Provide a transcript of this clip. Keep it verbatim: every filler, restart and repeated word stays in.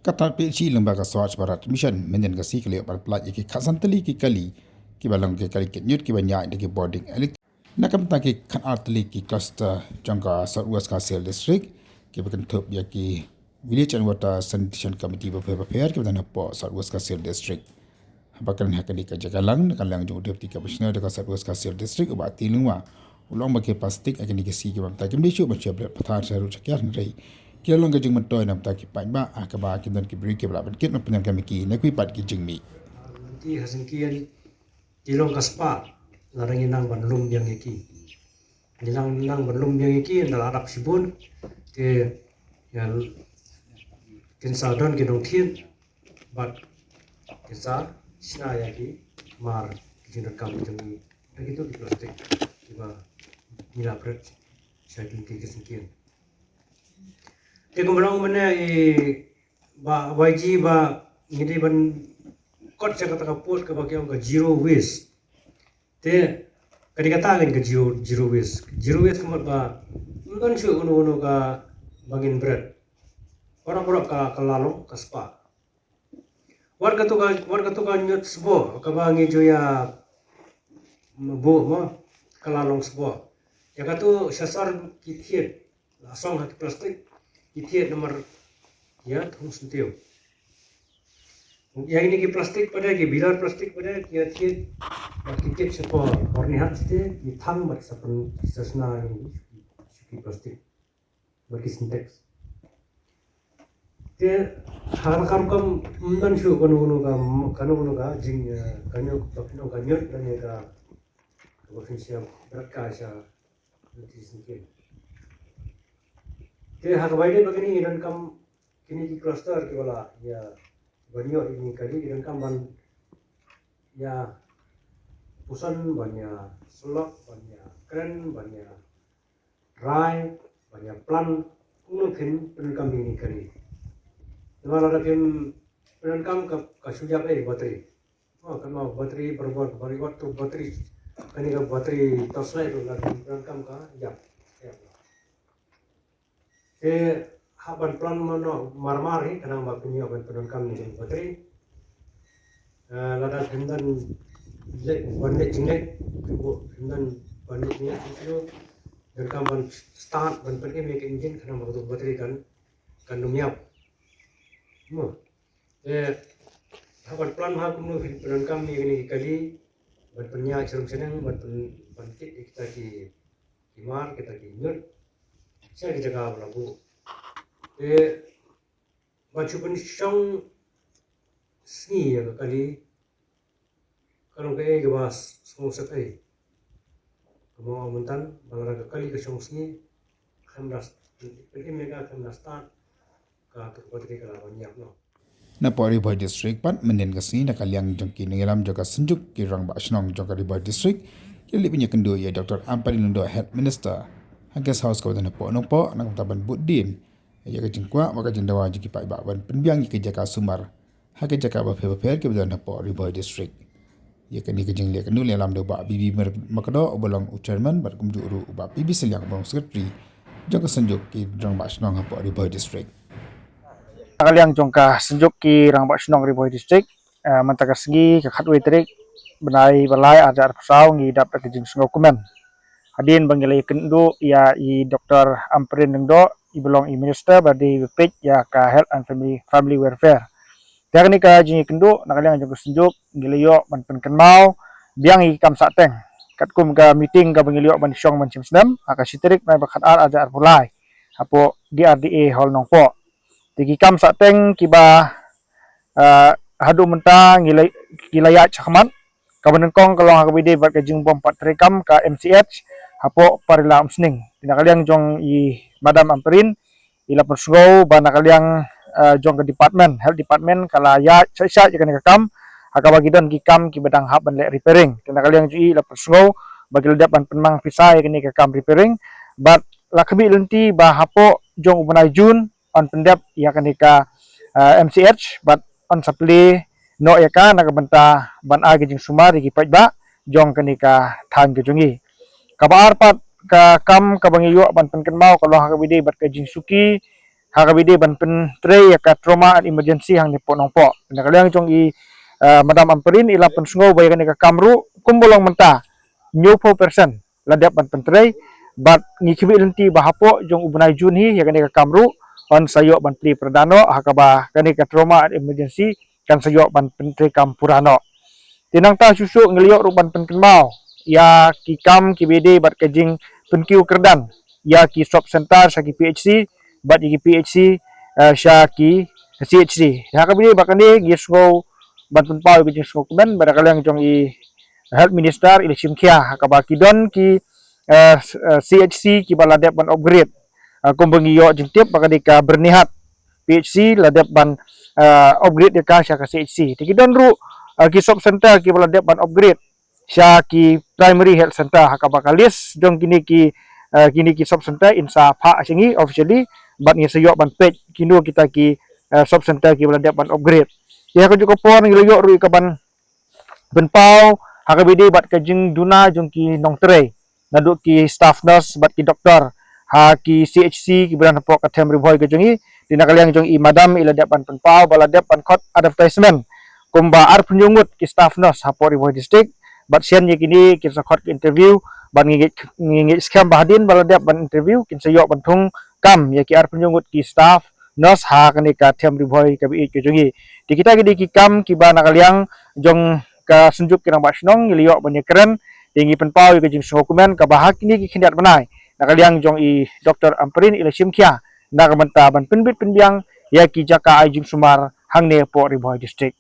Ka tnat P H E lyngba ka Swachh Bharat Mission mynhynnin ka sngi ka la ïoh ban pyllait ïa ki khatsan tylli ki kali kiba long ki kali kit ñiut kiba ñiah da ki bording elek. Na ka bynta ki khatar tylli ki cluster jong ka South West Khasi Hills District kiba kynthup ïa ki Village and Water Sanitation Committee bapher bapher kiba don hapoh South West Khasi Hills District. Haba kren ha kane ka jaka lang, na ka liang jong u Deputy Commissioner jong ka South West Khasi Hills District, u Bah T. Lyngwa, u la ong ba ki plastik ha kine ki sngi ki bynta kim dei shuh ban shu bret pathar sha rud sha kiar, hynrei ki la long ka jingmyntoi na ka bynta ki paidbah ha kaba kim don ki briew kiba lah ban kit ban pynïaid kum ki na kiwei pat ki jingmih. Ki ha syngkien ki long ka spah, lada ngi nang ban lum biang ïa ki. Ngi nang, nang ban lum biang ïa ki, ynda la dap shibun, te, ïa, kin sa don ki nongthied, bad kin sa shna ïa ki mar ki jingdonkam jong ngi. Da kito ki plastik kiba ngi la bret sha ki, ki, ki syngkien. Te kumba long mynne i Bah Y G ba ngi dei ban kot sha kata ka pud kaba ki ong ka zero waste. Te ka dei kata ka zero, zero waste. Zero waste ka mut ba ym don shuh kano kano kaba ngin bret. Baroh baroh ka, ka la long ka spah. Wat kato ka, wat kato ka ñiut sboh kaba ngi ju ïa buh mo, ka la long sboh. Ïa kato sha sor ki thied, la song ha ki plastik, ki thied namar ïa thung syntiew. Ïa kine ki plastik pat de, ki bilar plastik pat de, ki ïa thied bad ki tip sha por. Por ngi hap site ki thang bad sa pyn, sa shna ïa ki plastik bad ki Sintex. Te ha ka rukom ym don shuh kano kano ka, kano kano ka jing, eh, kano kano ka ñiut lane ka, kaba phin shna bret ka sha ki syngkien. Te ha kaba ïadei bad kine ngi donkam kine ki cluster kiba la ïa ban ïoh ïa kine ki kali, ngi donkam ban ïa puson, ban ïa syllok, ban ïa kren, ban ïa rai, ban ïa plan kumno phin pyndonkam ïa kine ki kali. Namar lada phim pyndonkam ka, ka shu ïap ei battery. Oh, kan ma battery barabor, battery, wat tu battery. Kane ka battery torchlight ruh lada phim pyndonkam ka ïap. Ïap. Te hap ban plan mano marmar hi, khnang ba phin ïoh ban pyndonkam ïa ka battery. Eh, lada phim don leh, ban leh jingleh, phim don ban leh jingleh, phim don ban start, ban pynim ïa ka engine, khnang ba ka battery kan, kan ym ïap. Mo. Te hap ban plan ha kumno phin pyndonkam ïa kine ki kali, ban pynïaid sharum shaneng, ban pyn, ban kit ïa kita ki, ki mar, kita ki ñiut sha ki jaka ba la buh. Te ban shu pynshong sngi ïa ka kali ka long kaei kaba sngewsih ei. Kumba ong mynta ba lada ka kali ka shong sngi, khlem da pynim ïa ka, khlem da start, ka, ka battery ka la ban ïap noh. Napoh Ri Bhoi District pat mynhynnin ka sngi na ka liang jong ki nongïalam jong ka Synjuk ki Rangbah Shnong jong ka Ri Bhoi District ki la leit ban ïakynduh ïa Doctor Ampareen Lyngdoh, Health Minister, ha Guest House kaba don hapoh Nongpoh na ka bynta ban bud dien ïa ka jingkwah bad ka jingdawa jong ki paidbah ban pynbiang ïa ki jaka sumar ha ki jaka bapher bapher kiba don hapoh Ri Bhoi District. Ïa kane ka jingleit kynduh la ïalam da u Bah B B Myrkdoh uba long u Chairman bad kumjuh ruh u Bah P B Sylliang uba long Secretary jong ka Synjuk ki Rangbah Shnong hapoh Ri Bhoi District. Na ka liang jong ka Synjuk ki Rangbah Shnong Ri Bhoi District, eh, mynta ka sngi ka khatwei tarik bnai ba lai arhajar arphew saw ngi dap da ka jingsngewkmen hadien ba ngi la ïakynduh ïa i Doctor Ampareen Lyngdoh iba long i Minister ba dei ba peit ïa ka Health and Family, Family Welfare. Te ha kane ka jingïakynduh na ka liang jong ka Synjuk ngi la ïoh ban pynkynmaw biang ïa ki kam sahteng katkum ka meeting kaba ngi la ïoh ban shong ban shim snem ha ka shi tarik bnai ba khatar arhajar arphew lai hapoh D R D A Hall Nongpoh. Te ki kam sahteng kiba, eh, haduh mynta ngi la, ngi la ïaid shakhmat, kaba nyngkong ka long ha kaba ïadei bad ka jingbym pat treikam ka M C H hapoh Parila Umsning. Te na ka liang jong i Madam Ampareen i la pynsngew ba na ka liang, eh, jong ka department, health department ka la ïaid shai shai ïa kane ka kam ha kaba ki don ki kam kiba dang hap ban leh repairing. Te na ka liang jong i la pynsngew ba ki la dep ban pynmang pisa ïa kane ka kam repairing bad la khmih lynti ba hapoh jong u bnai June yn pyndep ïa kane ka, eh, M C H bad yn sa plie noh ïa ka na ka bynta ban ai ka jingsumar ïa ki paidbah jong kane ka thaiñ ka jong ngi. Kaba ar pat ka kam kaba ngi ïoh ban pynkynmaw ka long ha kaba ïadei bad ka jingsuki ha kaba ïadei ban pyntrei ïa ka trauma and emergency hangne hapoh Nongpoh. Na ka liang jong i, eh, Madam Ampareen i la pynsngew ba ïa kane ka kam ruh kumba long mynta, hynñiewphew percent la dep ban pyntrei, bad ngi khmih lynti ba hapoh jong u bnai June hi ïa kane ka kam ruh yn sa ïoh ban plie pyrda noh, ha kaba kane ka trauma and emergency kan sa ïoh ban pyntrei kam pura noh. Te nangta shuh shuh ngi la ïoh ruh ban pynkynmaw ïa ki kam kiba ïadei bad ka jingpynkiew kyrdan ïa ki sub center sha ki P H C, bad ïa ki P H C, eh, sha ki C H C. Ha kaba ïadei bad kane ngi sngew ban pynpaw ïa ka jingsngewkmen bad na ka liang jong i Health Minister i la shim khia ha kaba ki don ki, eh, s-, eh, C H C kiba la dep ban upgrade. Eh, kumba ngi ïoh jingtip ba ka dei ka Byrnihat P H C la dep ban, eh, upgrade ïa ka sha ka C H C. Te ki don ruh, eh, ki sub center kiba la dep ban upgrade sha ki primary health center, ha kaba ka list jong kine ki, eh, kine ki sub center in sa phah sha ngi officially, bad ngi sa ïoh ban peit kino kita ki, eh, sub center kiba la dep ban upgrade. Te ha kajuh ka por ngi la ïoh ruh ïa ka ban pynpaw ha kaba ïadei bad ka jingduna jong ki nongtrei, naduh ki staff nurse bad ki doktor ha ki C H C kiba don hapoh ka them Ri Bhoi ka jong i. Te na ka liang jong i Madam i la dep ban pynpaw ba la dep ban khot advertisement kumba arphew ngut ki staff nurse hapoh Ri Bhoi District, bad shen ïa kine kin sa khot ki interview, bad ngi ngeit, ngi ngeit skhem ba hadien ba la dep ban interview kin sa ïoh ban thung kam ïa ki arphew ngut ki staff nurse ha kane ka them Ri Bhoi kaba ïeit ka jong i. Te kita ki dei ki kam kiba na ka liang jong ka Synjuk ki Rangbah Shnong ngi la ïoh ban ïakren. Te ngi pynpaw ïa ka jingsngewkmen kaba ha kine ki khyndiat bnai na ka liang jong i Doctor Ampareen i la shim khia na ka bynta ban pynbit pynbiang ïa ki jaka ai jingsumar hangne hapoh Ri Bhoi District.